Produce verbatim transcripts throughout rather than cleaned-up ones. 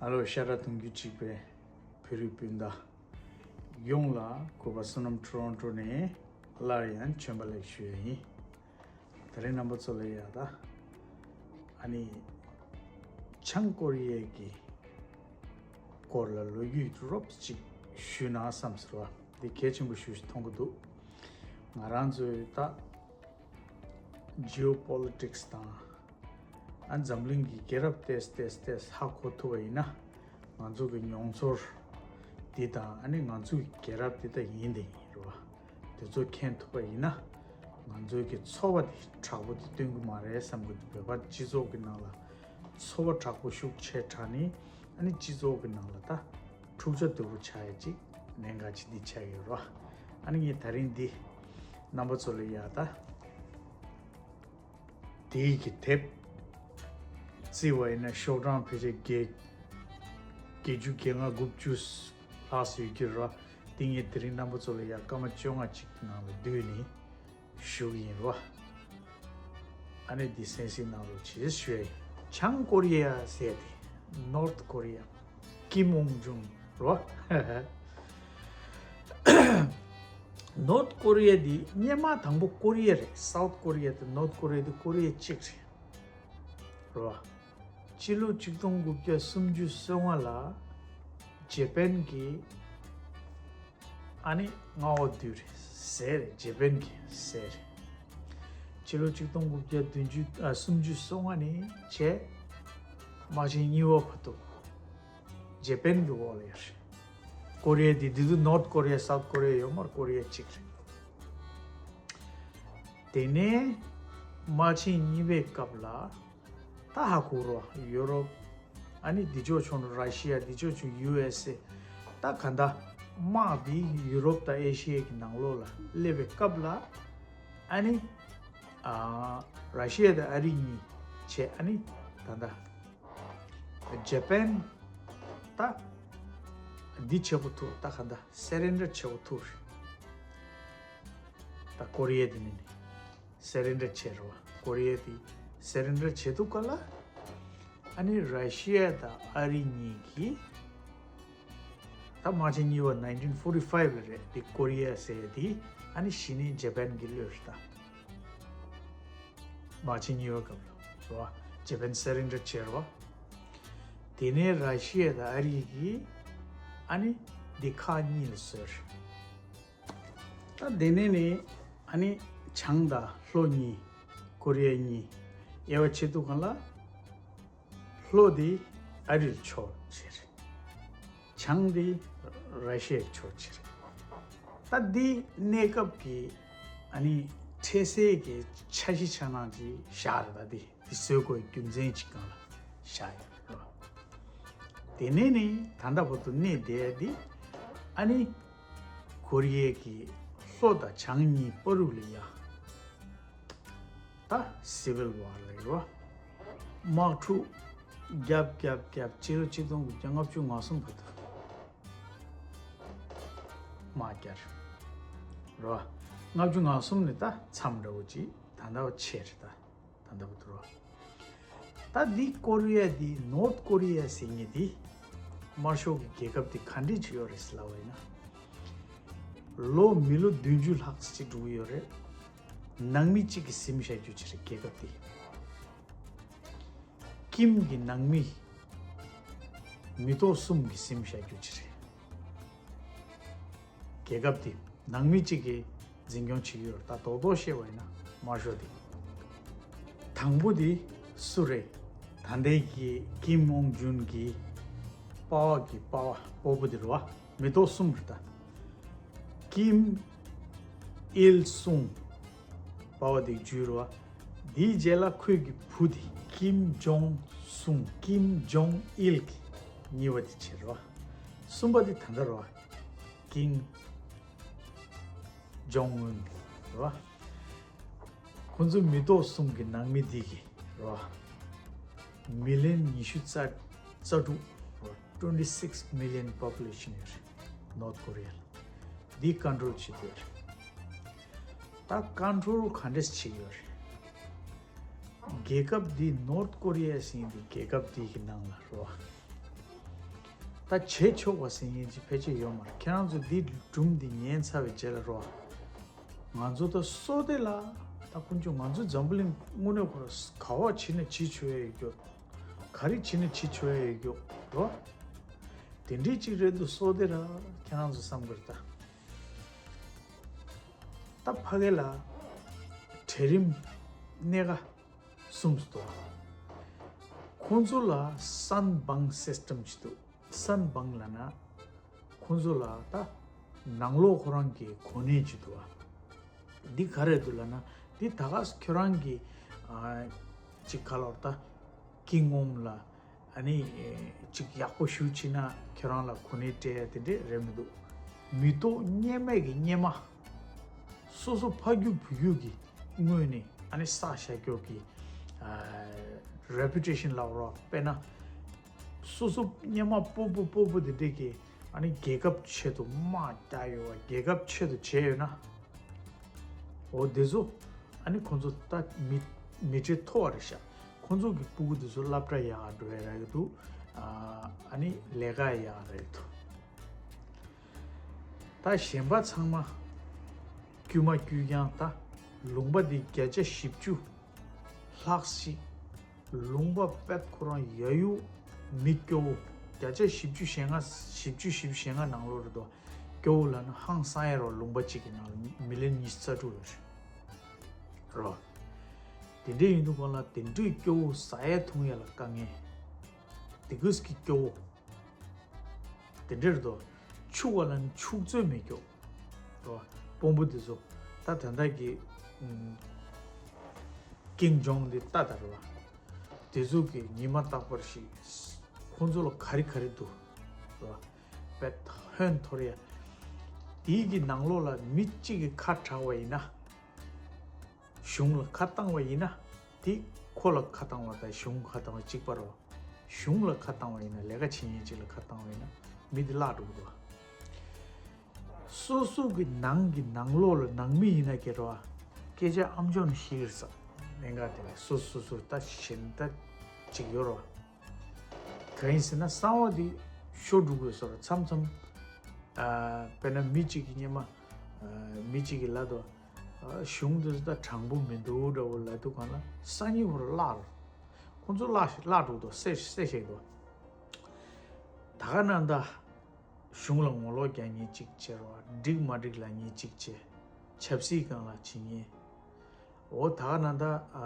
ཨ་ལོ། ཤ་ཁྲག་གདུང་རྒྱུད་གཅིག་པའི་བོད་རིགས་སྤུན་ཟླ་ཡོངས་ལ་གུས་པ་བསོད་ནམས་ཊོ་རོན་ཊོ་ནས་སླར་ཡང་བྱོན་པ་ལེགས་ཞུ་ཡ་ཡིན། དེ་རིང་རྣམ་པ་ཚོ་ལ་ཡ་ད་ཨ་ནི་བྱང་ཀོ་རི་ཡའི་གི་སྐོར་ལ་ལོ་རྒྱུས་རོབ་ཅིག་ཞུས་ན་བསམ་ཟེར་བ་འདི་གལ་ཆེན་པོ་ཞིག་མཐོང་གི་འདུག་ང་རང་ཚོའི་ད་ཇི་ཨོ་པོ་ལི་ཊིག་སི་དང་ཨ་འཛམ་གླིང་གི་རྒྱལ་རབས་ཏེས་ཏེས་ཏེས་ཧ་གོ་ཐུབ་པ་ཡིན་ན། ང་ཚོ་གི་མྱོང་ཚོར་འདི་དང་ཨ་ནི་ང་ཚོའི་རྒྱལ་རབས་འདི་ད་ཡིན་དེ་ཡིན་རེད་བ། དེ་ཚོ་མཁྱེན་ཐུབ་པ་ཡིན་ན། ང་ཚོའི་གི་ཚོར་བ་འདི་དྲག་པོ་འདི་སྟོན་གི་མ་རེད་བསམ་གི་འདུག་བོད་པ་སྤྱི་ཚོགས་ཀྱི་ནང་ལ་ཚོར་བ་དྲག་པོ་ཤུགས་ཆེ་དྲགས་ནི་ཨ་ནི་སྤྱི་ཚོགས་ཀྱི་ནང་ལ་ད་འཁྲུག་ཆ་དོད་པོ་ཆགས་ཡ་ཅིག་གནད་འགག་ཅིག་འདི་ཆགས་ཡོད་རེད་བ། ཨ་ནི་ངས་ད་རིང་འདི་རྣམ་པ་ཚོ་ལ་ཡ་ད། དེའི་གི་དེབ་བརྩིས་པ་ཡིན་ན་ཤོག་གྲངས་ཕལ་ཆེར་བརྒྱད་བརྒྱད་ཅུ་གྱ་ལྔ་དགུ་བཅུ་ལྷག་ཙམ་ཡོད་ཀྱི་རེད། དེ་ངས་དེ་རིང་རྣམ་པ་ཚོ་ལ་ཡ་སྐར་མ་བཅོ་ལྔ་ཅིག་གི་ནང་ལ་བསྡུས་ནས་ཞུ་གི་ཡིན་རེད། ཨ་ནི་འདི་གསན་གཟིགས་གནང་རོགས་བྱེད་ཞུ་ཡ་ཡིན། བྱང་ཀོ་རི་ཡ་ཟེར་ཏེ་ནོར་ཐི་ཀོ་རི་ཡ། ཀིམ་ཨོང་ཇུན་རོ། ནོར་ཐི་ཀོ་རི་ཡ་འདི་སྔོན་མ་དང་པོ་ཀོ་རི་ཡ་རེད། སའུ་ཐི་ཀོ་རི་ཡ་དང་ནོར་ཐི་ཀོ་རི་ཡ་འདི་ཀོ་རི་ཡ་གཅིག་རེད་རོ། སྤྱི་ལོ་ཆིག་སྟོང་དགུ་བརྒྱ་སུམ་ཅུ་སོ་ལྔ་ལ་ཇེ་པན་གྱིས་ཨ་ནི་མངའ་འོག་བསྡུས་རེད་ཟེར་རེད། ཇེ་པན་གྱིས་ཟེར་རེད། སྤྱི་ལོ་ཆིག་སྟོང་དགུ་བརྒྱ་བདུན་ཅུ་ཨ་སུམ་ཅུ་སོ་ལྔ་ནས་བྱས་དམག་ཆེན་གཉིས་པ་བར་དུ་ཇེ་པན་གྱི་འོག་ལ་ཡོད་རེད། ཀོ་རི་ཡ་དེ་དེ་དུས་ནོར་ཐི་ཀོ་རི་ཡ་སའུ་ཐི་ཀོ་རི་ཡ་ཡོད་མ་རེད། ཀོ་རི་ཡ་གཅིག་རེད། དེ་ནས་དམག་ཆེན་གཉིས་པའི་སྐབས་ལ་ད་ཧ་གོ་རོ། ཡུ་རོབ་ཨ་ནི་འདི་ཕྱོགས་ཕྱོགས་ནས་ར་ཤི་ཡ། འདི་ཕྱོགས་ཕྱོགས་ཡུ་ཨེས་ཨེ། ད་ག་འདྲ་དམག་འདི་ཡུ་རོབ་དང་ཨེ་ཤི་ཡའི་གི་ནང་ལོགས་ལ་སླེབས་པའི་སྐབས་ལ་ཨ་ནི་ཨ་ར་ཤི་ཡ་དང་ཨ་རི་གཉིས་བྱས་ཨ་ནི་ད་ལྟ་ཇེ་པན་ད་འདི་བྱེད་དགོས་ཐུག་ད་ག་འདྲ་སེ་རེན་ཌར་བྱེད་དགོས་ཐུག་རེད། ད་ཀོ་རི་ཡ་དེ་ནི་ནི་སེ་རེན་ཌར་བྱེད་རོ། ཀོ་རི་ཡ་དེ་སེ་རེན་ཌར་བྱེད་དུས་སྐབས་ལ་ཨ་ནི་ར་ཤི་ཡ་དང་ཨ་རི་གཉིས་ཀྱིས་ད་དམག་ཆེན་གཉིས་པ་nineteen forty five ལ་རེད། དེ་ཀོ་རི་ཡ་ཟེར་ཡ་དེ་ཨ་ནི་གཞི་ནས་ཇེ་པན་གྱིས་གློད་རེད་ད། དམག་ཆེན་གཉིས་པ་སྐབས་ལ་རེད་བ། ཇེ་པན་སེ་རེན་ཌར་བྱས་རེད་བ། དེ་ནས་ར་ཤི་ཡ་དང་ཨ་རི་གིས་ཨ་ནི་འདི་ཁག་གཉིས་ལ་བཟོས་རེད། ད་དེ་ནས་ནི་ཨ་ནི་བྱང་དང་ལྷོ་གཉིས་ཀོ་རི་ཡ་གཉིས་དབྱེ་བ་ཕྱེ་དུས་སྒང་ལ། ལྷོ་དེ་ཨ་རིར་ཕྱོགས་བྱས་རེད། བྱང་དེ་ར་ཤི་ཡར་ཕྱོགས་བྱས་རེད། ད་འདི་གནས་སྐབས་ཀྱི་ཨ་ནི་འཕྲལ་སེལ་གྱི་འཆར་གཞི་འཆར་སྣང་ཅིག་བཞག་རེད། ད་འདི་འདི་བཟོ་དགོས་རྒྱུ་མཚན་ཅིག་སྒང་ལ་བཞག་ཡོད་རེད། དེ་ནས་ནི་ད་ལྟ་བར་དུ་གནས་བསྡད་ཡ་འདི་ཨ་ནི་ཀོ་རི་ཡའི་གི་ལྷོ་དང་བྱང་གཉིས་བར་དུ་ལ་ཡ། ད་སི་ཝིལ་ཝར་ལ་ཡོད། དམག་འཁྲུག་རྒྱབ་རྒྱབ་རྒྱབ་སྤྱི་ལོ་ཆིག་སྟོང་དགུ་བརྒྱ་ལྔ་བཅུ་ང་གསུམ་བར་དུ་དམག་རྒྱབ་རེད། ལྔ་བཅུ་ང་གསུམ་ནས་ད་མཚམས་འདྲ་བོ་ཅིག་ད་ལྟ་བ་ཆད་རེད། ད་ད་ལྟ་བར་དུ་རེད། ད་འདི་ཀོ་རི་ཡ་འདི་ནོར་ཐི་ཀོ་རི་ཡ་ཟེར་མཁན་འདི་དམར་ཤོག་གི་རྒྱལ་ཁབ་འདི་ག་འདྲས་ཅིག་ཡོད་རེད་ཟེར་ལབ་པ་ཡིན་ན། ལོ་མི་ལོ་བདུན་ཅུ་ལྷག་ཙམ་ཅིག་འགྲོ་གི་ཡོད་རེད། ནང་མི་གཅིག་གིས་ཟིན་བཞག་རྒྱུ་ཅིག་རེད་རྒྱལ་ཁབ་འདི། ཀིམ་གྱི་ནང་མི་མི་ཐོག་གསུམ་གྱིས་ཟིན་བཞག་རྒྱུ་ཅིག་རེད། རྒྱལ་ཁབ་འདི་ནང་མི་གཅིག་གིས་འཛིན་སྐྱོང་བྱེད་ཀྱི་ཡོད་རེད། ད་རྡོག་རྡོག་བཤད་པ་ཡིན་ན་དམར་ཤོག་འདི། དང་པོ་འདི་སུ་རེད། ད་ལྟའི་གི་ཀིམ་ཨོང་ཇུན་གྱི་པ་ཕ་གི་པ་ཕ་སྤོ་བོ་འདི་རེད་བ། མི་ཐོག་གསུམ་རེད་ད། ཀིམ་ཨིལ་སུང་། པ་ཕ་དེ་བརྒྱུད་རེད་བ། དེའི་རྗེས་ལ་ཁོའི་གི་བུ་དེ་ཀིམ་ཇོང་སུང་། ཀིམ་ཇོང་ཨིལ་གྱི་གཉིས་པ་དེ་བྱས་རེད་བ། གསུམ་པ་དེ་ད་ལྟ་རེད་བ། ཀིམ་ཇོང་ཨུན་རེད་བ། ཁོ་ཚོ་མི་ཐོག་གསུམ་གྱི་ནང་མི་དེ་གི་རེད་བ། མི་ལི་ཡན་ཉི་ཤུ་རྩ་རྩ་དྲུག་རེད་བ། twenty six million population ཡོད་རེད་ནོར་ཐི་ཀོ་རི་ཡ་ལ། འདི་ཀོན་ཊོལ་བྱེད་ཀྱི་ཡོད་རེད། ད་ཀོན་ཊོལ་ག་འདྲས་བྱེད་ཀྱི་ཡོད་རེད། རྒྱལ་ཁབ་འདི་ནོར་ཐི་ཀོ་རི་ཡ་ཟེར་མཁན་འདི་རྒྱལ་ཁབ་འདི་གི་ནང་ལ་རེད་བ། ད་བྱེད་ཆོག་པ་ཟེར་མཁན་ཅིག་ཕལ་ཆེར་ཡོད་མ་རེད། ཁྱེད་རང་ཚོ་འདི་སྒྲུང་འདི་ཉན་ཚར་བའི་རྗེས་ལ་རོ། ང་ཚོ་ད་བསོད་བདེ་ལ། ད་དཀོན་མཆོག་ང་ཚོ་འཛམ་བུ་གླིང་དངོས་གནས་ཁོ་ར་ག་བ་བྱེད་ན་བྱེད་ཆོག་ཡ་ཡོད་རྒྱུ། ག་རེ་བྱེད་ན་བྱེད་ཆོག་ཡ་ཡོད་རྒྱུ་རོ། དེ་འདྲའི་ཅིག་རེད་འདུག་བསོད་བདེ་ར། ཁྱེད་རང་ཚོ་བསམ་གི་རེད་ད། ད་ཕ་གི་ལ་གྲལ་རིམ་སྣེ་ཁ་གསུམ་སུ་འདུག་ཁོང་ཚོ་ལ་སན་བང་སིས་ཊེམ་ཅིག་འདུག་སན་བང་ལབ་ན་ཁོང་ཚོ་ལ་ད་ནང་ལོགས་ཁོ་རང་གི་གོ་གནས་ཅིག་འདུག་བ། འདི་ག་རེ་འདུག་ལབ་ན་འདི་ད་ག་ཁྱོད་རང་གི་ཨ་ཅིག་ག་ལོར་ད་ཀིང་ཀོང་ལ་ཨ་ནི་ཅིག་ཡག་པོ་ཞུ་ཕྱིན་ན་ཁྱོད་རང་ལ་གོ་གནས་སྤྲད་ཡ་དེ་འདྲས་རེད་མི་འདུག་མི་ཐོག་སྔོན་མའི་གི་སྔོན་མ་སོ་སོ་ཕ་རྒྱུད་བུ་རྒྱུད་ཀྱི་ངོས་ནས་ཨ་ནི་བསགས་བཞག་རྒྱུ་གི་རེ་པུ་ཊེ་ཤན་ལབ་རོགས། དཔེར་ན་སོ་སོ་སྔོན་མ་སྤོ་བོ་སྤོ་བོ་དེ་འདྲས་ཀྱི་ཨ་ནི་རྒྱལ་ཁབ་ཆེད་དུ་དམག་རྒྱག་ཡོད་པ། རྒྱལ་ཁབ་ཆེད་དུ་བྱས་ཡོད་ན། འོ་དེ་ཚོ་ཨ་ནི་ཁོང་ཚོ་ད་མི་མི་གྲལ་མཐོ་བ་རེད་ཤག་ཁོང་ཚོ་གི་སྤུ་གུ་དེ་ཚོ་སློབ་གྲྭ་ཡག་ག་འགྲོ་ཡ་རག་གི་འདུག་ཨ་ནི་ལས་ཀ་ཡག་ག་རག་གི་འདུག་ད་གཞན་པ་ཚང་མ་དཀྱུས་མ་དཀྱུས་རྐྱང་། ད་ལུང་པ་འདི་བརྒྱ་ཆ་བཞི་བཅུ་ལྷག་ཞིག་ལུང་པ་དཔེ་ཁོ་རང་ཡ་ཡུ་མི་སྐྱོ་བོ། བརྒྱ་ཆ་བཞི་བཅུ་ཞེ་ལྔ། བཞི་བཅུ་ཞེ་ལྔ་ནང་ལོགས་རེད་དོ། སྐྱོ་བོ་ལབ་ན་ཧང་སང་ཡ་རོ། ལུང་པ་གཅིག་གི་ནང་ལ་མི་ལི་ཡོན་ཉི་ཤུ་རྩ་དྲུག་ཡོད་རེད་རོ། དེ་འདྲས་ཡིན་དུས་གང་ལ་དེ་འདྲས་སྐྱོ་བོ་ཟ་ཡ་འཐུང་ཡ་ལ་དཀའ་ངལ། དེ་གུས་ཀྱི་སྐྱོ་བོ། དེ་འདྲས་རེད་དོ། ཕྱུག་པ་ལ་ནི་ཕྱུག་ཚོད་མེད་སྐྱོ་བོ། དཔོན་པོ་དེ་ཚོ་ད་ད་ལྟ་གི་ཀིང་ཇོང་དེ་ལྟ་ད་རེད་བ། དེ་ཚོ་གི་ཉི་མ་རྟག་པར་ཞིག་ཁོང་ཚོ་ལ་ག་རེ་ག་རེ་འདུག་རེད་བ། བེད་ཧོན་འཐོར་ཡ། དེའི་གི་ནང་ལོགས་ལ་མི་གཅིག་གི་ཁ་གྲགས་པ་ཡིན་ན། གཞུང་ལ་ཁ་བཏང་བ་ཡིན་ན། དེ་ཁོ་ལ་ཁ་བཏང་བ་དང་གཞུང་ཁ་བཏང་བ་གཅིག་པ་རེད་བ། གཞུང་ལ་ཁ་བཏང་བ་ཡིན་ན། ལས་ཀ་བྱེད་མཁན་གཅིག་ལ་ཁ་བཏང་བ་ཡིན་ན་མི་དེ་བརླག་འགྲོ་གི་འདུག་བ། སོ་སོ་གི་ནང་གི་ནང་ལོགས་ལ་ནང་མི་ཡིན་ན་ཀྱེ་རོ། སྐད་ཆ་ཨམ་ཅོག་ནས་ཤེས་ཀྱི་རེད་ས། ལན་འགའ་དེ་ལ་སོ་སོ་སོ་ད་གཞན་ད་ཅིག་ཡོད་རོ། གང་ཡིན་ཟེར་ན་གསང་བ་དེ་ཤོར་འགྲོ་གི་ཡོད་ས་རོ། མཚམས་མཚམས་ཨ་དཔེར་ན་མི་གཅིག་གི་སྔོན་མ་ཨ་མི་གཅིག་གི་ལ་དོ། ཨ་གཞུང་དེ་ཚོ་ད་དྲང་པོ་མི་འདུག་འདྲ་བོ་ལབ་དུས་གང་ལ་སང་ཉིན་ཧོར་བརླག་རོ། ཁོང་ཚོ་བརླག་བརླག་འགྲོ་གི་འདུག་སེ་སེ་བཤད་འདུག་ད་ག་ནང་ད། གཞུང་ལ་ངོ་ལོག་རྒྱག་མཁན་གཅིག་བྱེད་རོགས། འགྲིག་མ་འགྲིག་ལབ་མཁན་གཅིག་བྱེད། ཆབ་སྲིད་སྒང་ལ་བྱེད་མཁན། འོ་ད་ག་ནང་ད་ཨ་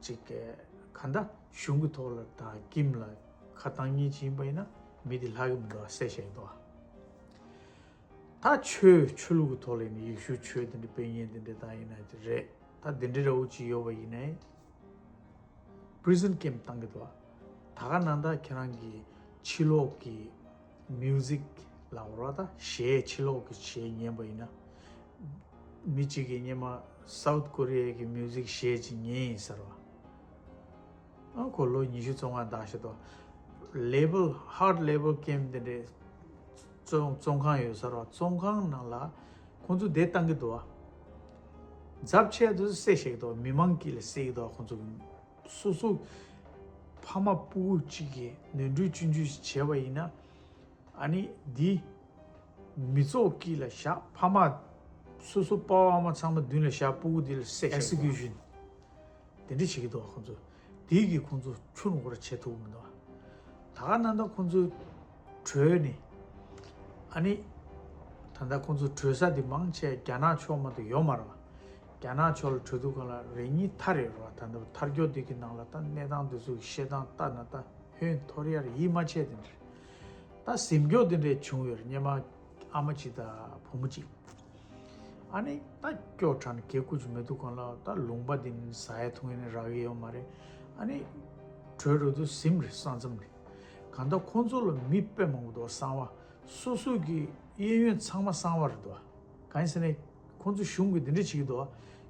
གཅིག་ག་ད་གཞུང་གི་ཐོག་ལ་ད་ཀིམ་ལ་ཁ་བཏང་མཁན་ཅིག་ཡིན་པ་ཡིན་ན་མི་དེ་ལྷག་གི་མི་འདུག་ཟེར་བཤད་འདུག་ད་ཆོས་ཆོས་ལུགས་ཀྱི་ཐོག་ལ་ཡིན་ན་ཡེ་ཤུ་ཆོས་དེ་འདྲ་སྤེལ་མཁན་དེ་འདྲ་ད་ཡིན་ན་དེ་རེད། ད་དེ་འདྲ་འདྲ་བོ་ཅིག་ཡོད་པ་ཡིན་ནའི། པི་རི་ཛན་ཀེམ་བཏང་གི་འདུག་ད་ག་ནང་ད་ཁྱེད་རང་གི་ཕྱི་ལོགས་ཀྱི་མིའུ་ཟིག་ལབ་རོགས། ད་གཞས་ཕྱི་ལོགས་ཀྱི་གཞས་ཉན་པ་ཡིན་ན། མི་གཅིག་གིས་སྔོན་མ་སའུ་ཐི་ཀོ་རི་ཡ་གི་མིའུ་ཟིག་གཞས་ཅིག་ཉན་ཡིན་ཟེར་བ། ཨ་ཁོ་ལོ་ཉི་ཤུ་རྩ་ལྔ་འདས་ཤག་དོ། ལེ་བལ་ཧར་ཌི་ལེ་བལ་ཀེམ་དེ་འདྲའི་བཙོན་བཙོན་ཁང་ཡོད་ས་རེད་བ། བཙོན་ཁང་ནང་ལ་ཁོང་ཚོ་བསྡད་བཏང་གི་འདུག་བ། འཛབ་ཆེ་དུས་བསད་བཞག་གི་འདུག་བ། མི་མང་དཀྱིལ་ལ་བསད་ཀྱི་འདུག་བ། ཁོང་ཚོ་སོ་སོ་ཕ་མ་སྤུ་གུ་གཅིག་གིས་ནོར་འཁྲུལ་ཆུང་ཆུང་ཞིག་བྱས་པ་ཡིན་ན། ཨ་ནི་འདི་མི་ཚོགས་དཀྱིལ་ལ་བཞག་ཕ་མ་སོ་སོ་པ་ཕ་མ་ཚང་མ་མདུན་ལ་བཞག་སྤུ་གུ་འདི་ལ་བསད་བཞག་གི་འདུག་བ། དེ་འདྲ་བྱེད་ཀྱི་འདུག་བ་ཁོང་ཚོ། དེ་གིས་ཁོང་ཚོ་ཆུ་ནང་ཁོ་ར་བྱེད་ཐུབ་ཀྱི་མི་འདུག་བ། ད་ག་ནང་ད་ཁོང་ཚོ་བྲོས་ནས། ཨ་ནི་ད་ལྟ་ཁོང་ཚོ་བྲོས་ས་དེ་མང་ཆེ་རྒྱ་ནག་ཕྱོགས་མ་གཏོགས་ཡོད་མ་རེད་བ། རྒྱ་ནག་ཕྱོགས་ལ་བྲོས་དུས་སྒང་ལ་རེ་གཉིས་ཐར་ཡོད་རེད་བ། ད་ལྟ་ཐར་རྒྱུ་དེ་གི་ནང་ལ་ད་གནས་སྟངས་དེ་ཚོ་གི་བཤད་སྟངས་ལྟ་ན་ད་ཧོན་འཐོར་ཡ་རེད། ཡིད་མ་ཆེས་དེ་འདྲ་རེད། ད་གཟིམ་རྒྱུ་དེ་འདྲ་བྱུང་ཡོད་རེད། སྔོན་མ་ཨ་མ་གཅིག་དང་བུ་མོ་གཅིག་ཨ་ནི་ད་སྐྱོ་དྲགས་ནས་གད་སྐུ་ཅིག་མེད་དུས་སྒང་ལ་ད་ལུང་པ་འདི་ནི་ཟ་ཡ་འཐུང་ཡ་ནི་རག་གི་ཡོད་མ་རེད། ཨ་ནི་བྲོས་འགྲོ་དུས་གཟིམ་རེད། ས་མཚམས་རེད། གང་ལྟར་ཁོང་ཚོ་ལ་མི་དཔེ་མང་པོ་འདུག་གསང་བ། སོ་སོ་གི་གཡས་གཡོན་ཚང་མ་གསང་བ་རེད་འདུག་གང་ཡིན་ཟེར་ན་ཁོང་ཚོ་གཞུང་གིས་འདི་འདྲ་བྱེད་ཀྱི་འདུག་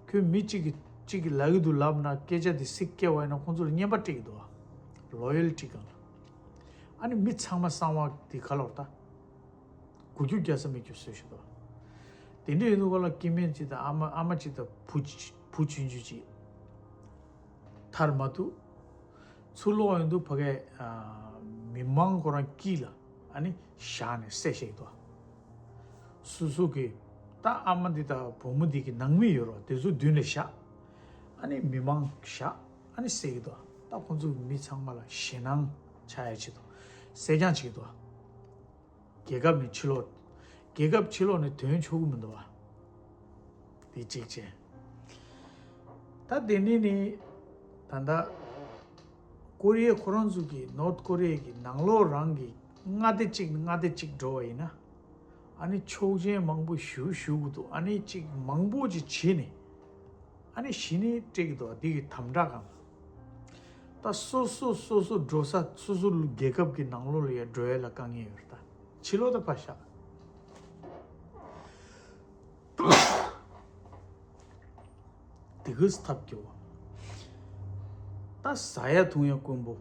ཁོས་མི་གཅིག་གིས་གཅིག་གིས་ལབ་ཀྱི་འདུག་ལབ་ན་སྐད་ཆ་དེ་སྲིད་སྐྱེལ་བ་ཡིན་ན་ཁོང་ཚོ་ལ་རྔན་པ་སྤྲད་ཀྱི་འདུག་ལོ་ཡལ་ཊི་སྒང་ལ། ཨ་ནི་མི་ཚང་མ་གསང་བ་དེ་ག་ལོར་ད། གུ་རྒྱུ་རྒྱག་ས་མེད་རྒྱུ་བཟོས་ཤིག་དོ། དེ་འདྲ་ཡིན་དུས་སྒང་ལ་སྐྱེ་དམན་གཅིག་དང་ཨ་མ་ཨ་མ་གཅིག་དང་བུ་གཅིག་བུ་ཆུང་ཆུང་གཅིག་ཐར་མ་ཐུབ། ཚུར་ལོག་ཡོང་དུས་ཕ་གིའི་ཨ་མི་མང་ཁོ་རང་དཀྱིལ་ལ་ ཨ་ནི་བཞག་ནས་བསད་བཤད་ཀྱི་འདུག། སོ་སོ་གི་ད་ཨ་མ་འདི་དང་བུ་མོ་འདི་གི་ནང་མི་ཡོད་རོགས་དེ་ཚོ་མདུན་ལ་བཞག། ཨ་ནི་མི་མང་བཞག། ཨ་ནི་བསད་ཀྱི་འདུག། ད་ཁོང་ཚོ་མི་ཚང་མ་ལ་ཞེད་སྣང་ཆགས་ཡ་ཆེད་དུ་བསད་རྐྱང་བྱེད་ཀྱི་འདུག། རྒྱལ་ཁབ་ནས་ཕྱིར་ལོག། རྒྱལ་ཁབ་ཕྱིར་ལོག་ནས་ཐོན་ཆོག་གི་མི་འདུག་བ། དེ་གཅིག་བྱས། ད་དེ་ནས་ནི་ད་ལྟ་ཀོ་རི་ཡ་ཁོ་རང་ཚོ་གི་ནོར་ཐ་ཀོ་རི་ཡ་གི་ནང་ལོགས་རང་གི་མངའ་སྡེ་གཅིག་ནས་མངའ་སྡེ་གཅིག་འགྲོ་བ་ཡིན་ན། ཨ་ནི་ཆོག་མཆན་མང་པོ་ཞུ་ཞུ་གི་འདུག། ཨ་ནི་གཅིག་མང་པོ་ཅིག་བྱས་ནས། ཨ་ནི་གཞི་ནས་སྤྲད་ཀྱི་འདུག། འདི་གི་དམ་དྲག་གང་། ད་སོ་སོ་སོ་སོ་འགྲོ་ས་སོ་སོ་རྒྱལ་ཁབ་ཀྱི་ནང་ལོགས་ལ་ཡ་འགྲོ་ཡ་ལ་དཀའ་ངལ་ཡོད་རེད། ད་ཕྱི་ལོགས་ད་ཕར་བཞག། དེ་གིས་ཐབས་སྐྱོ་བ། ད་ཟ་ཡ་འཐུང་ཡ་དཀོན་པོ།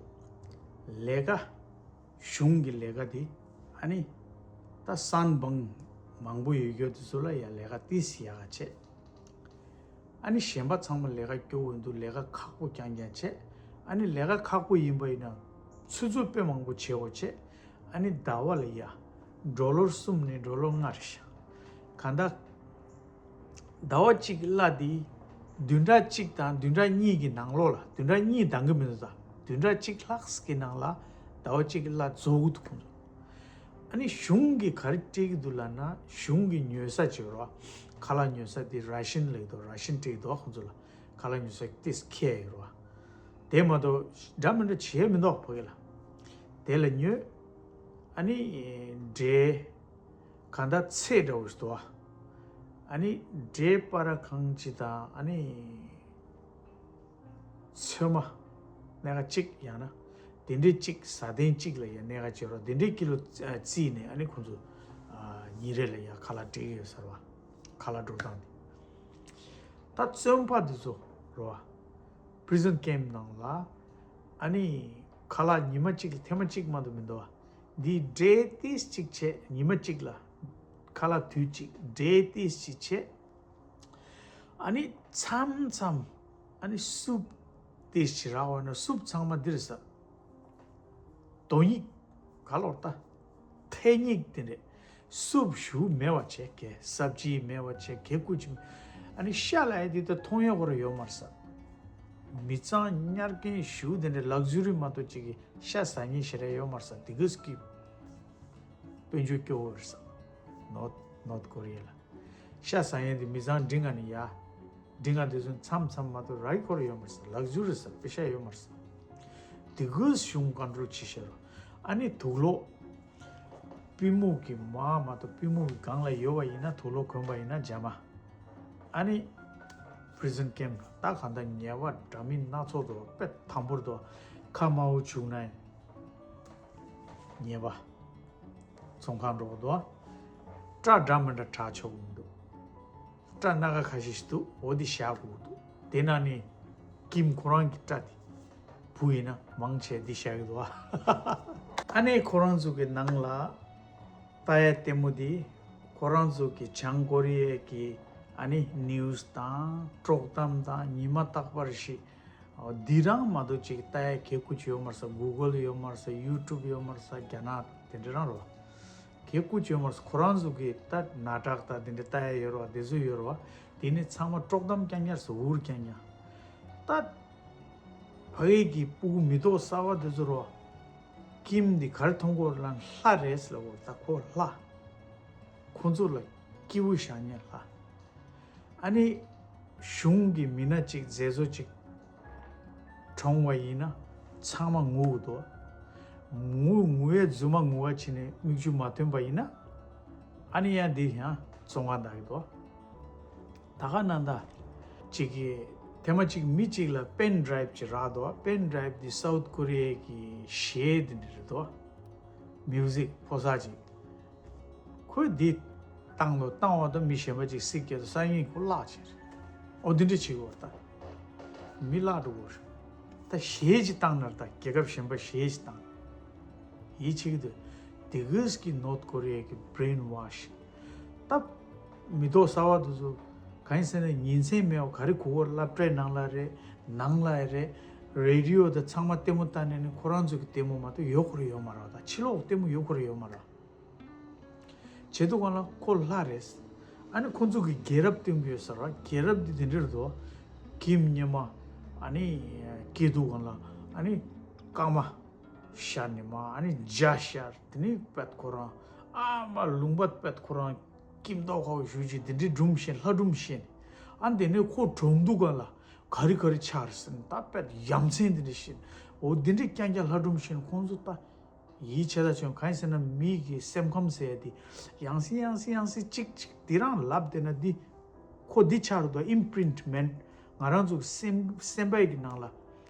ལས་ཀ། གཞུང་གི་ལས་ཀ་དེ། ཨ་ནི། ད་སན་བང་མང་པོ་ཡོད་རྒྱུ་དེ་ཚོ་ལ་ཡ་ལས་ཀ་ཏིས་ཡག་ག་བྱེད། ཨ་ནི་གཞན་པ་ཚང་མ་ལས་ཀ་སྐྱོ་བོ་འདུག། ལས་ཀ་ཁག་པོ་རྐྱང་རྐྱང་བྱེད། ཨ་ནི་ལས་ཀ་ཁག་པོ་ཡིན་པ་ཡིན་ན་ཆུ་ཚོད་དཔེ་མང་པོ་བྱེད་འོ་བྱེད། ཨ་ནི་ཟླ་བ་ལ་ཡ་ཌོ་ལར་གསུམ་ནས་ཌོ་ལར་ལྔ་རེད་ཤག། གང་ལྟར་ཟླ་བ་གཅིག་གི་གླ་དེ་བདུན་ཕྲག་གཅིག་དང་བདུན་ཕྲག་གཉིས་ཀྱི་ནང་ལོགས་ལ། བདུན་ཕྲག་གཉིས་འདང་གི་མི་འདུག། ད་བདུན་ཕྲག་གཅིག་ལྷག་གི་ནང་ལ་ཟླ་བ་གཅིག་གི་གླ་རྫོགས་གི་འདུག་ཁོང་ཚོ། ཨ་ནི་གཞུང་གིས་ག་རེ་སྤྲད་ཀྱི་འདུག་ལབ་ན། གཞུང་གི་ཉོ་ས་ཅིག་ཡོད་རེད་བ། ཁ་ལག་ཉོ་ས་དེ་ར་ཤན་ལབ་ཀྱི་འདུག། ར་ཤན་སྤྲད་ཀྱི་འདུག་བ། ཁོང་ཚོ་ལ་ཁ་ལག་ཉོ་ས་ཏིས་ཁེ་ཡོད་རེད་བ། དེ་མ་གཏོགས་འདྲ་མི་འདྲ་བྱས་མི་འདུག་ཕ་གི་ལ། དེ་ལ་ཉོས། ཨ་ནི་འབྲས། གང་ལྟར་ཚལ་འདྲ་བོ་ཞིག་འདུག་བ། ཨ་ནི་འབྲས་པ་ར་གང་ཅི་དང་། ཨ་ནི་ཚོད་མ་སྣ་ཁ་གཅིག་ཡང་ན་དེ་འདྲའི་གཅིག། ཟ་ཐེངས་གཅིག་ལ་ཡང་སྣ་ཁ་གཅིག་རོ། དེ་འདྲའི་ཀི་ལོ་རྩིས་ནས། ཨ་ནི་ཁོང་ཚོ་ཉིན་རེ་ལ་ཡང་ཁ་ལག་སྤྲད་ཀྱི་ཡོད་ས་རེད་བ། ཁ་ལག་འགྲོ་སྟངས་དེ། ད་བཙོན་པ་འདི་ཚོ་རེད་བ། པི་རི་ཛོན་ཀེམ་ནང་ལ། ཨ་ནི་ཁ་ལག་ཉི་མ་གཅིག་ལ་ཐེངས་མ་གཅིག་མ་གཏོགས་མི་འདུག་བ། འདི་འབྲས་ཏིས་གཅིག་བྱས། ཉི་མ་གཅིག་ལ་ཁ་ལག་དུས་གཅིག་འབྲས་ཏིས་གཅིག་བྱས། ཨ་ནི་མཚམས་མཚམས་ཨ་ནི་སུབ་ཏིས་གཅིག་རག་པ་ན་སུབ་ཚང་མ་འདིར་ཟ། དོ་སྙིགས་ག་ལོར་ལྟ། ཐལ་སྙིགས་དེ་འདྲས། སུབ་ཞུ་མེད་པ་བྱས་གས། སབ་ཇི་མེད་པ་བྱས་གས། ཀུ་ཅི་མེད། ཨ་ནི་ཤ་ལ་ཡ་དེ་ད་མཐོང་ཡ་ཁོ་ར་ཡོད་མ་རེད་ས། མི་གཙང་ཉར་མཁན་ཞུ་དེ་འདྲས་ལག་ཇུ་རི་མ་གཏོགས་ཅིག་གི་ཤ་ཟ་མཁན་ཞེ་དྲག་ཡོད་མ་རེད་ས། དེ་གིས་ཀི་དཔལ་འབྱོར་སྐྱོ་བོ་རེད་ས། ནོར་ནོར་ཐ་ཀོ་རི་ཡ་ལ། ཤ་ཟ་ཡས་དེ་མི་ཚང་འབྲི་ང་ནི་ཡ། འབྲི་ང་དེ་ཚོ་མཚམས་མཚམས་མ་གཏོགས་རག་གི་ཁོ་ར་ཡོད་མ་རེད་ས། ལག་ཇུ་རི་ས། པེ་ཤ་ཡོད་མ་རེད་ས། དེ་གིས་གཞུང་ཀོན་ཊོལ་བྱེད་ཤེས་རོགས། ཨ་ནི་དུག་ལོག། པུས་མོ་གི་མར་མ་གཏོགས་པུས་མོ་གི་སྒང་ལ་ཡོད་པ་ཡིན་ན། དུག་ལོག་གོན་པ་ཡིན་ན་རྗེས་མ། ཨ་ནི་པི་རི་ཛོན་ཀེམ་ད་གང་ལྟར་ཉེས་པ་འདྲ་མིན་སྣ་ཚོགས་འདུག། དཔེ་དམ་པོར་འདུག། ཁ་དམར་པོ་བྱུག་ན་ཉེས་པ། ཚོང་ཁང་འགྲོ་གི་འདུག། སྐྲ་འདྲ་མི་འདྲ་དྲག་ཆོག་གི་མི་འདུག། སྐྲ་སྣ་ཁ་ཁ་ཤས་ཤིག་འདུག། འོ་འདི་བཞག་དགོས་ཀྱི་འདུག། དེ་ནང་ནས་ཀིམ་ཁོ་རང་གི་སྐྲ་དེ་བུ་ཡིན་ན་མང་ཆེ་འདི་བཞག་གི་འདུག། ཨ་ནི་ཁོ་རང་ཚོ་གི་ནང་ལ་ལྟ་ཡ་ལྟད་མོ་འདི་ཁོ་རང་ཚོ་གི་བྱང་ཀོ་རི་ཡའི་གི་ཨ་ནི་ནིའུ་སི་དང་དཀྲོག་གཏམ་དང་ཉི་མ་རྟག་པར་ཞིག། འདི་རང་མ་གཏོགས་ཅིག་ལྟ་ཡ་གལ་ཀུ་ཅི་ཡོད་མ་རེད་ས། གུ་གལ་ཡོད་མ་རེད་ས། ཡུ་ཊུབ་ཡོད་མ་རེད་ས། རྒྱ་ནག་དེ་འདྲ་རང་རེད་བ། གལ་ཀུ་ཅི་ཡོད་མ་རེད་ས། ཁོ་རང་ཚོ་གི་ད་ནཱ་ཊག་ད་དེ་འདྲ་ལྟ་ཡ་ཡོད་རེད་བ། དེ་ཚོ་ཡོད་རེད་བ། དེ་ནི་ཚང་མ་དཀྲོག་གཏམ་རྐྱང་རྐྱང་རེད་ས། འུར་རྐྱང་རྐྱང་། ད་ཕ་གི་གི་སྤུ་གུ་མི་ཐོག་གསར་བ་དེ་ཚོ་རེད་བ། ཀིམ་འདི་ག་རེ་མཐོང་གི་ཡོད་རེད་ལབ་ན་ལྷ་རེད་ཟེར་ལབ་ཡོད་རེད། ད་ཁོ་ལྷ། ཁོ་ཚོ་ལ་སྐྱིད་པོ་བཞག་མཁན་ལྷ། ཨ་ནི་གཞུང་གི་མི་སྣ་གཅིག་མཛད་གཙོ་གཅིག་གྲོངས་པ་ཡིན་ན་ཚང་མ་ངུ་གི་འདུག། ངུ་ངུ་བའི་རྫུན་མ་ངུ་བ་བྱས་ནས་མིག་ཆུ་མ་ཐོན་པ་ཡིན་ན། ཨ་ནི་ཡང་འདི་ཡང་བཙོན་ཁང་བདག་གི་འདུག། ད་ག་ནང་ད་གཅིག་གིས་ཐེངས་མ་གཅིག་མི་གཅིག་ལ་པེན་ཌ་རའིབ་ཅིག་རག་འདུག། པེན་ཌ་རའིབ་འདི་སའུཐ་ཀོ་རི་ཡའི་གི་གཞས་འདི་འདྲ་རེད་འདུག། མིའུ་ཟིག་ཕོ་གསར་ཅིག། ཁོས་འདི་བཏང་ལོ་བཏང་བ་དང་མི་གཞན་པ་ཅིག་སྲིད་སྐྱེལ་དུ་སང་ཉིན་ཁོ་བརླག་ཕྱིར། ཨོ་འདི་འདྲ་བྱེད་དགོས་ད། མི་བརླག་འགྲོ་དགོས་རེད། ད་གཞས་ཅིག་བཏང་ན་ད་རྒྱལ་ཁབ་གཞན་པ་གཞས་ཅིག་བཏང་། ཡིད་ཆེས་ཀྱི་འདུག། དེ་གིས་ཀྱི་ནོར་ཐ་ཀོ་རི་ཡ་གི་བྷི་རེན་ཝ་ཤི། ད་མི་ཐོག་གསར་བ་དེ་ཚོ་གང་ཡིན་ཟེར་ན་ཉིན་མཚན་མེད་པ་ག་རེ་གོ་གོ་སློབ་གྲྭའི་ནང་ལ་རེད། ནང་ལ་རེད། རེ་ཌི་ཡོ་དང་ཚང་མ་ལྟད་མོ་ལྟ་ནས་ནི་ཁོ་རང་ཚོ་གི་ལྟད་མོ་མ་གཏོགས་ཡོད་ཁོ་ར་ཡོད་མ་རེད་བ། ད་ཕྱི་ལོགས་ལྟད་མོ་ཡོད་ཁོ་ར་ཡོད་མ་རེད། བྱེད་དུས་སྒང་ལ་ཁོ་ལྷ་རེད། ཨ་ནི་ཁོ་ཚོ་གི་རྒྱལ་རབས་སྟོན་གྱི་ཡོད་ས་རེད་བ། རྒྱལ་རབས་འདི་དེ་འདྲ་རེད་དོ། གིམ་ཉི་མ་ཨ་ནི་སྐྱེས་དུས་སྒང་ལ་ཨ་ནི་སྐར་མ་ཤར་ནས་མར་ཨ་ནི་འཇའ་ཤར། དེ་ནས་པད་ཁོ་རང་ཨ་མ་ལུང་པ་པད་ཁོ་རང་སྐྱིད་མདོག་ཁ་པོ་ཞེ་པོ་ཅིག་དེ་འདྲའི་སྒྲུང་བཤད། ལྷ་སྒྲུང་བཤད་ནས། ཨ་དེ་ནས་ཁོ་གྲོངས་དུས་སྒང་ལ་ག་རེ་ག་རེ་ཆགས་རེད་ཟེར་ན། ད་པད་ཡ་མཚན་དེ་འདྲ་བཤད་ནས། འོ་དེ་འདྲའི་རྐྱང་རྐྱང་ལྷ་སྒྲུང་བཤད་ནས་ཁོང་ཚོ་ད་ཡིད་ཆེས་ད་བྱུང་། གང་ཡིན་ཟེར་ན་མི་གི་སེམས་ཁམས་ཟེར་ཡ་དེ་ཡང་སེ་ཡང་སེ་ཡང་སེ་གཅིག་གཅིག་དེ་རང་ལབ་བསྡད་ན། འདི་ཁོ་འདི་ཆགས་རེད་དོ། ཨིམ་པི་རིན་ཊི་མེན་ཊི། ང་རང་ཚོ་སེམས་སེམས་པའི་གི་ནང་ལ་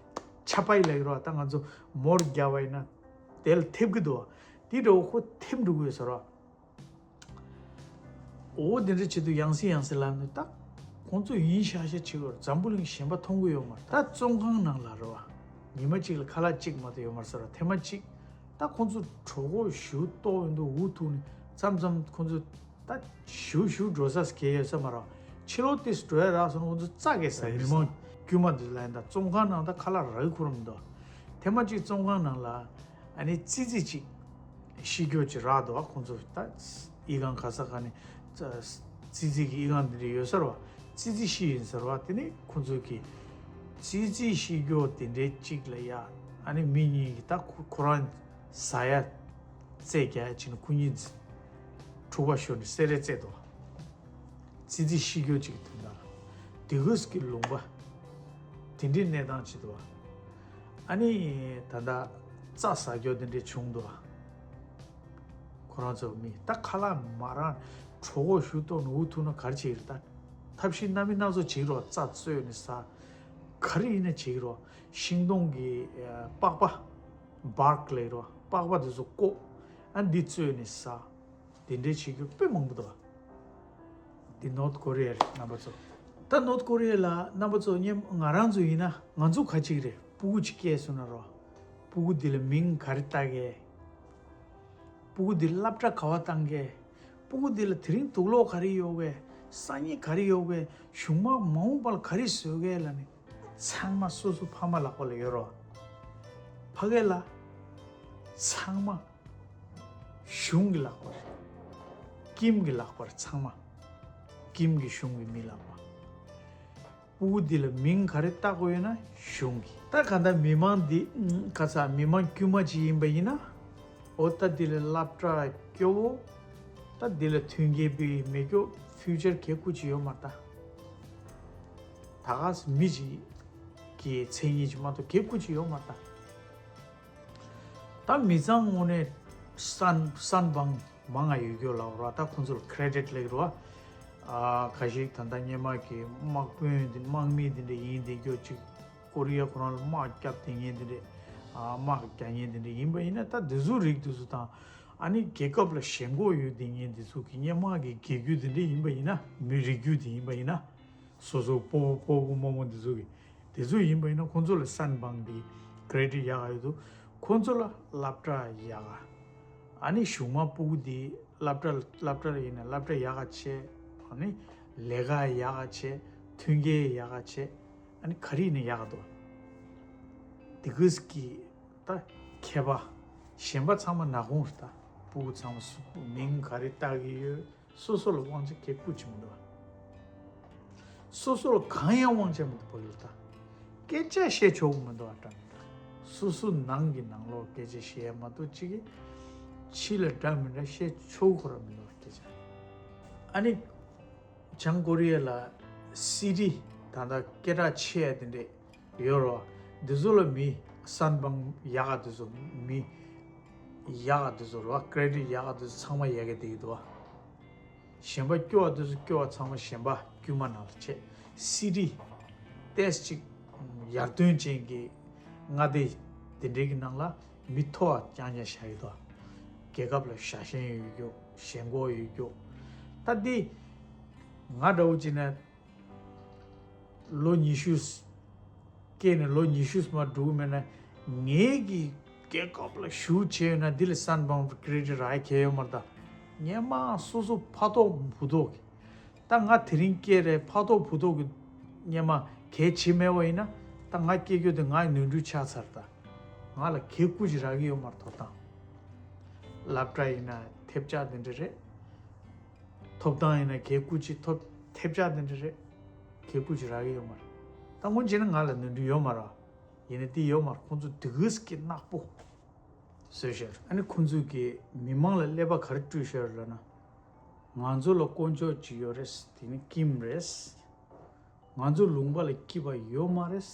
ཆ་པའི་ལབ་ཀྱི་རེད་བ། ད་ང་ཚོ་མོ་རྒྱག་པ་ཡིན་ན་དེ་ལ་ཐེབས་ཀྱི་འདུག་བ། དེ་འདྲ་བོ་ཁོ་ཐེབས་འགྲོ་གི་ཡོད་ས་རེད་བ། འོ་དེ་འདྲ་བྱེད་དུས་ཡང་སེ་ཡང་སེ་ལབ་ནས་ད་ཁོང་ཚོ་ཡིན་ཤག་ཤག་བྱེད་དགོས་རེད། འཛམ་བུ་གླིང་གཞན་པ་མཐོང་གི་ཡོད་མ་རེད། ད་བཙོན་ཁང་ནང་ལ་རེད་བ། ཉི་མ་གཅིག་ལ་ཁ་ལག་གཅིག་མ་གཏོགས་ཡོད་མ་རེད་ཟེར་བ། ཐེངས་མ་གཅིག་ད་ཁོང་ཚོ་གྲོད་ཁོག་ཞེ་པོ་ལྟོགས་ཡོང་དུས་འུ་ཐུག་ནས་མཚམས་མཚམས་ཁོང་ཚོ་ད་ཞེ་པོ་ཞེ་པོ་འགྲོ་ས་གང་ཡོད་ས་མ་རེད་བ། ཕྱི་ལོགས་ཏོག་ཙམ་འགྲོ་ཡ་རག་སོང་ན་ཁོང་ཚོ་རྩྭ་གས་ཟ་ཡི་རེད། མི་མང་དཀྱུས་མ་འདི་ལ་ཡིན་ད་བཙོན་ཁང་ནང་ད་ཁ་ལག་རག་གི་ཁོ་རང་མི་འདུག། ཐེངས་མ་གཅིག་བཙོན་ཁང་ནང་ལ་ཨ་ནི་ཙི་ཙི་གཅིག་ཤི་རྒྱུ་ཅིག་རག་འདུག་བ། ཁོང་ཚོ་ད་ཨི་ཁང་ག་ས་ག་ནས་ཙི་ཙི་གི་ཨི་ཁང་འདི་འདྲ་ཡོད་ས་རེད་བ། ཙི་ཙི་ཤི་ཡིན་ས་རེད་བ། དེ་ནས་ཁོང་ཚོ་གིས་ཙི་ཙི་ཤི་རྒྱུ་དེ་འདྲའི་གཅིག་ལ་ཡ་ཨ་ནི་མི་གཉིས་ཀྱིས་ད་ཁོ་ཁོ་རང་ཟ་ཡ་རྩེད་རྒྱག་ཡ་བྱས་ནས་ཁོ་གཉིས་འཁྲུག་པ་ཤོར་ནས་བསད་རེས་རྩེད་འདུག་བ། ཙི་ཙི་ཤི་རྒྱུ་ཅིག་གི་དོན་དག་ལ། དེ་གུས་ཀྱི་ལུང་པ་དེ་འདྲའི་གནས་སྟངས་ཅིག་འདུག་བ། ཨ་ནི་ད་ལྟ་རྩྭ་ཟ་རྒྱུ་དེ་འདྲའི་བྱུང་འདུག་བ། ཁོ་རང་ཚོ་མི་ད་ཁ་ལག་མ་རག་གྲོད་ཁོག་ཞེ་པོ་ལྟོགས་ནས་འུ་ཐུག་ན་ག་རེ་བྱེད་ཀྱི་རེད། ད་ཐབས་ཤེས་སྣ་མིན་སྣ་ཚོགས་བྱེད་ཀྱི་རེད་བ། རྩྭ་བཙོས་ནས་ཟ། ག་རེ་ཡིན་ན་བྱེད་ཀྱི་རེད་བ། ཤིང་སྡོང་གི་ཨ་པགས་པ། བར་ཀི་ལབ་ཀྱི་རེད་བ། པགས་པ་དེ་ཚོ་བཀོག་ཨ་འདི་བཙོས་ནས་ཟ། དེ་འདྲའི་བྱེད་རྒྱུ་དཔེ་མང་པོ་འདུག་བ། འདི་ནོར་ཐ་ཀོ་རི་ཡ་རེད་རྣམ་པ་ཚོ། ད་ནོར་ཐ་ཀོ་རི་ཡ་ལ་རྣམ་པ་ཚོ་ཉེ་ང་རང་ཚོ་ཡིན་ན་ང་ཚོ་ག་ཅིག་རེད། སྤུ་གུ་ཅིག་སྐྱེས་སོང་ན་རོ། སྤུ་གུ་འདི་ལ་མིང་ག་རེ་བཏགས་གས། སྤུ་གུ་འདི་ལ་སློབ་གྲྭ་ག་པར་བཏང་གས། སྤུ་གུ་འདི་ལ་དེ་རིང་དུག་སློག་ག་རེ་ཡོད་གས། སང་ཉིན་ག་རེ་ཡོད་གས། གཞུག་མ་མ་འོངས་པ་ལ་ག་རེ་བཟོ་གས་ལབ་ནས་ཚང་མ་སོ་སོ་ཕ་མ་ལག་པ་ལ་ཡོད་རོ། ཕ་གི་ལ་ཚང་མ་གཞུང་གི་ལག་པར། ཀིམ་གྱི་ལག་པར་ཚང་མ། ཀིམ་གྱི་གཞུང་གི་མི་ལག་པ། སྤུ་གུ་འདི་ལ་མིང་ག་རེ་བཏགས་དགོས་ཡོད་ན་གཞུང་གི། ད་ག་ད་མི་མང་འདི་ཁ་ཚ་མི་མང་དཀྱུས་མ་ཅིག་ཡིན་པ་ཡིན་ན། འོ་ད་འདི་ལ་སློབ་གྲྭ་སྐྱོ་བོ། ད་འདི་ལ་མཐུན་རྐྱེན་པའི་མེད་སྐྱོ་ཕིའུ་ཅར་གལ་ཁུ་ཅིག་ཡོད་མ་རེད་ད། ད་ག་སེ་མི་ཅིག་གི་མཚན་སྙན་ཅིག་མ་གཏོགས་གལ་ཁུ་ཅིག་ཡོད་མ་རེད་ད། ད་མི་ཚང་དངོས་གནས་སན་སན་བང་མང་ང་ཡོད་རྒྱུ་ལབ་རོ། ད་ཁོང་ཚོ་ལ་ཁེ་རེ་ཌིཊ་ལེགས་རོ། ཨ་ཁ་ཤས་ད་ལྟ་སྔོན་མ་གི་དམག་དཔོན་དེ་དམག་མི་དེ་འདྲ་ཡིན་བསྡད་རྒྱུ་ཅིག། ཀོ་རི་ཡ་ཁོ་རང་ལ་དམག་རྒྱབ་བསྡད་མཁན་དེ་འདྲ། ཨ་དམག་རྒྱག་མཁན་དེ་འདྲ་ཡིན་པ་ཡིན་ན་ད་དེ་ཚོ་རིགས་དེ་ཚོ་དང་། ཨ་ནི་རྒྱལ་ཁབ་ལ་ཞེན་ཁོག་ཡོད་བསྡད་མཁན་དེ་ཚོ་གི་སྔོན་མ་གི་རྒྱལ་རྒྱུད་དེ་འདྲ་ཡིན་པ་ཡིན་ན། མི་རིགས་རྒྱུད་དེ་ཡིན་པ་ཡིན་ན། སོ་སོ་སྤོ་བོ་སྤོ་བོ་རྨོ་མོ་འདི་ཚོ་གི་དེ་ཚོ་ཡིན་པ་ཡིན་ན་ཁོང་ཚོ་ལ་སན་བང་གི་ཁེ་རེ་ཌིཊ་ཡག་ག་ཡོད་དུ། ཁོང་ཚོ་ལ་སློབ་གྲྭ་ཡག་ག། ཨ་ནི་གཞུག་མ་སྤུ་གུ་འདི་སློབ་གྲྭ་སློབ་གྲྭ་ལ་ཡིན་ན་སློབ་གྲྭ་ཡག་ག་བྱས། ཨ་ནི་ལས་ཀ་ཡག་ག་བྱས། མཐུན་རྐྱེན་ཡག་ག་བྱས། ཨ་ནི་ག་རེ་ཡིན་ན་ཡག་ག་འདུག། དེ་གུས་ཀྱི་ད་མཁས་པ་གཞན་པ་ཚང་མ་ནག་ཁུང་རེད་ད། སྤུ་གུ་ཚང་མ་སུ་མིང་ག་རེ་བཏགས་ཀྱི་ཡོད། སོ་སོ་ལ་དབང་ཆ་གལ་ཁུ་ཅིག་མི་འདུག་བ། སོ་སོ་ལ་གང་ཡང་དབང་ཆ་མི་འདུག་བ་ཡོད་ད། སྐད་ཆ་བཤད་ཆོག་གི་མི་འདུག་བ་འདྲ་མི་འདྲ། སོ་སོ་ནང་གི་ནང་ལོགས་སྐད་ཆ་བཤད་མ་གཏོགས་ཅིག་གིས་ཕྱི་ལ་འདྲ་མི་འདྲ་བཤད་ཆོག་ཁོ་ར་མི་འདུག་བ་སྐད་ཆ། ཨ་ནི་བྱང་ཀོ་རི་ཡ་ལ་སི་ཊི་ད་ལྟ་སྐད་གྲགས་ཆེ་ཡ་དེ་འདྲས་ཡོད་རོ། འདི་ཚོ་ལ་མི་སན་བང་ཡག་ག་འདི་ཚོ་མི་ཡག་ག་འདི་ཚོ་རོ། ཁེ་རེ་ཌིཊ་ཡག་ག་འདི་ཚོ་ཚང་མ་ཡག་ག་བསྡད་ཀྱི་འདུག་བ། གཞན་པ་སྐྱོ་བ་དེ་ཚོ་སྐྱོ་བ་ཚང་མ་གཞན་པ་དཀྱུས་མ་ནང་ལ་བྱས། སི་ཊི་ཏོག་ཙམ་ཅིག་ཡར་ཐོན་ཅན་གྱི་མངའ་སྡེ་དེ་འདྲའི་གི་ནང་ལ་མི་མཐོ་བ་རྐྱང་རྐྱང་བཞག་ཡོད་དོ། རྒྱལ་ཁབ་ལ་བཞག་ཞེན་ཡོད་རྒྱུ། ཞེན་ཁོག་ཡོད་རྒྱུ། ད་འདི་ང་འདྲ་བོ་བྱས་ན་ལོ་ཉི་ཤུ། སྐྱེས་ནས་ལོ་ཉི་ཤུ་མ་འགྲོ་གི་མེད་ན། ངེད་ཀྱི་རྒྱལ་ཁབ་ལ་ཞུགས་བྱས་ཡོད་ན་འདི་ལ་སན་བང་ཁེ་རེ་ཌིཊ་རག་གི་ཡོད་མ་རེད་ད། སྔོན་མ་སོ་སོ་ཕ་ཐོག་བུ་ཐོག་གི། ད་ང་དེ་རིང་སྐྱེས་རེད། ཕ་ཐོག་བུ་ཐོག་གི་སྔོན་མ་གལ་ཆེ་མེད་པ་ཡིན་ན། ད་ང་སྐྱེ་རྒྱུ་དེ་ང་ནོར་འཁྲུལ་ཆགས་ཚར། ད་ང་ལ་གད་སྐུད་ཅིག་རག་གི་ཡོད་མ་རེད། ཐོབ་ཐང་། སློབ་གྲྭ་ཡིན་ན་ཐེབས་ཆག་དེ་འདྲ་རེད། ཐོབ་ཐང་ཡིན་ན་གད་སྐུད་ཅིག་ཐོབ། ཐེབས་ཆག་དེ་འདྲ་རེད། གད་སྐུད་ཅིག་རག་གི་ཡོད་མ་རེད། ད་སྔོན་བྱས་ན་ང་ལ་ནོར་འཁྲུལ་ཡོད་མ་རེད། ཡིན་ན་དེ་ཡོད་མ་རེད། ཁོང་ཚོ་དེ་གིས་ཀྱི་ནག་པོ་བཟོས་ཤར། ཨ་ནི་ཁོང་ཚོས་ཀྱི་མི་མང་ལ་ཀླད་པ་ག་རེ་བཀྲུས་ཤར་ལབ་ན། ང་ཚོ་ལ་དཀོན་མཆོག་ཅིག་ཡོད་རེད། དེ་ནི་ཀིམ་རེད། ང་ཚོ་ལུང་པ་ལ་སྐྱིད་པ་ཡོད་མ་རེད།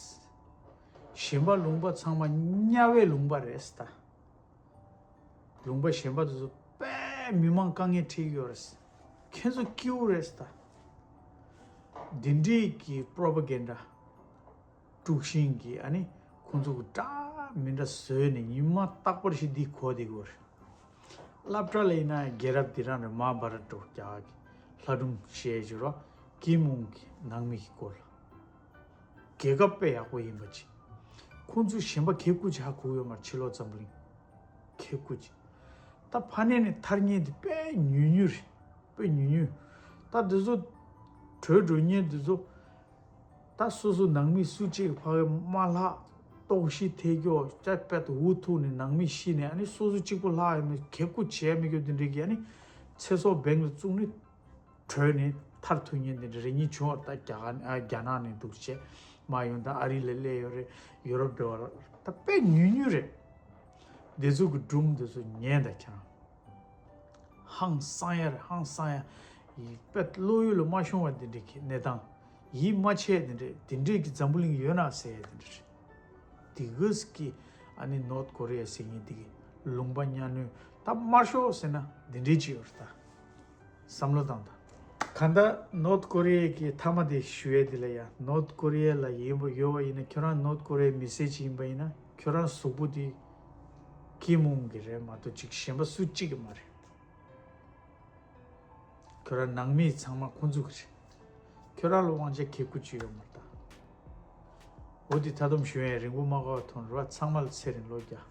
གཞན་པ་ལུང་པ་ཚང་མ་དམྱལ་བའི་ལུང་པ་རེད་ད། ལུང་པ་གཞན་པ་དེ་ཚོ་དཔེ་མི་མང་དཀའ་ངལ་འཕྲད་ཀྱི་ཡོད་རེད། ཁྱེད་ཚོ་སྐྱིད་པོ་རེད་ད། འདི་འདྲའི་གི་པྲོ་པ་གན་ཌ་དཀྲུག་ཤིང་གི་ཨ་ནི་ཁོང་ཚོ་གི་འདྲ་མི་འདྲ་བཟོས་ནས་ཉི་མ་རྟག་པར་ཞིག་འདི་གོ་བསྡད་ཀྱི་ཡོད་རེད། སློབ་གྲྭ་ལ་ཡིན་ན་རྒྱལ་རབས་འདི་རང་རེད། མ་ཧཱ་བྷ་ར་ཏ་འདྲ་བོ་རྒྱག་གི། ལྷ་སྒྲུང་བཤད་བྱས་རོ། ཀིམ་ཡོང་གི་ནང་མི་གི་སྐོར་ལ། རྒྱལ་ཁབ་དཔེ་ཡག་པོ་ཡིན་པ་ཅིག་ཁོང་ཚོས་གཞན་པ་གད་སྐུད་ཅིག་ཧ་གོ་གི་ཡོད་མ་རེད། ཕྱི་ལོགས་འཛམ་བུ་གླིང་། གད་སྐུད་ཅིག་ད་ཕ་ནས་ནས་ཐར་མཁན་དེ་དཔེ་ཉུང་ཉུང་རེད། དཔེ་ཉུང་ཉུང་། ད་འདི་ཚོ་བྲོས་འགྲོ་མཁན་འདི་ཚོ་ད་སོ་སོ་ནང་མི་སུ་གཅིག་ཕ་གི་མ་ལྷག་ལྟོགས་ཤི་ཐེབས་ཀྱོག་ཅ་པད་འུ་ཐུག་ནས་ནང་མི་ཤི་ནས། ཨ་ནི་སོ་སོ་གཅིག་པོ་ལྷག་ཡོད་ནས་གད་སྐུད་བྱས་མི་སྐྱོ་དེ་འདྲས་ཀྱི་ཨ་ནི་ཚེ་སྲོག་འབེན་ལ་བཙུགས་ནས། བྲོས་ནས་ཐར་ཐུབ་མཁན་དེ་འདྲ་རེ་གཉིས་བྱུང་བ་རེད། ད་རྒྱ་གར་ཨ་རྒྱ་ནག་ནས་འདུག་བྱས་མར་ཡོང་། ད་ཨ་རི་ལ་སླེབས་ཡོད་རེད། ཡུ་རོབ་འགྲོ་བ་རེད། ད་དཔེ་ཉུང་ཉུང་རེད། འདི་ཚོ་གི་སྒྲུང་འདི་ཚོ་ཉན་ད་ཁྱེད་རང་ཧང་སང་ཡ་རེད། ཧང་སང་ཡ། ཡི་དཔེ་བློ་ཡུལ་ལ་མ་ཤོང་བ་འདི་འདྲ་གི་གནས་སྟངས། ཡིད་མ་ཆེས་དེ་འདྲས་དེ་འདྲས་ཀྱི་འཛམ་བུ་གླིང་ཡོད་ན་ཟེར་ཡ་དེ་འདྲ་རེད། དེ་གིས་ཀྱི་ཨ་ནི་ནོར་ཐ་ཀོ་རི་ཡ་ཟེར་མཁན་དེ་གི་ལུང་པ་གཉའ་གནོན་ད་དམར་ཤོག་ཟེར་ན་འདི་འདྲས་ཅིག་ཡོད་རེད་ད། བསམ་བློ་བཏང་དང་། གང་ལྟར་ནོར་ཐ་ཀོ་རི་ཡ་གི་མཐའ་མ་དེ་ཞུ་ཡས་དེ་ལ་ཡ། ནོར་ཐ་ཀོ་རི་ཡ་ལ་ཡིན་པ་ཡོད་པ་ཡིན་ན། ཁྱོད་རང་ནོར་ཐ་ཀོ་རི་ཡའི་མི་སེར་ཅིག་ཡིན་པ་ཡིན་ན། ཁྱོད་རང་གཟུགས་པོ་དེ་ཀིམ་ཡོང་གི་རེད་མ་གཏོགས་ཅིག་གཞན་པ་སུ་གཅིག་གི་མ་རེད། ཁྱོད་རང་ནང་མི་ཚང་མ་ཁོང་ཚོ་གི་རེད། ཁྱོད་རང་ལ་དབང་ཆ་གད་སྐུད་ཅིག་ཡོད་མ་རེད་ད། འོ་དེ་མཐའ་སྡོམ་ཞུ་ཡས་རིང་པོ་མ་འགོར་བ་ཐོན་རོགས། ཚང་མ་ལ་ཚེ་རིང་ལོ་བརྒྱ།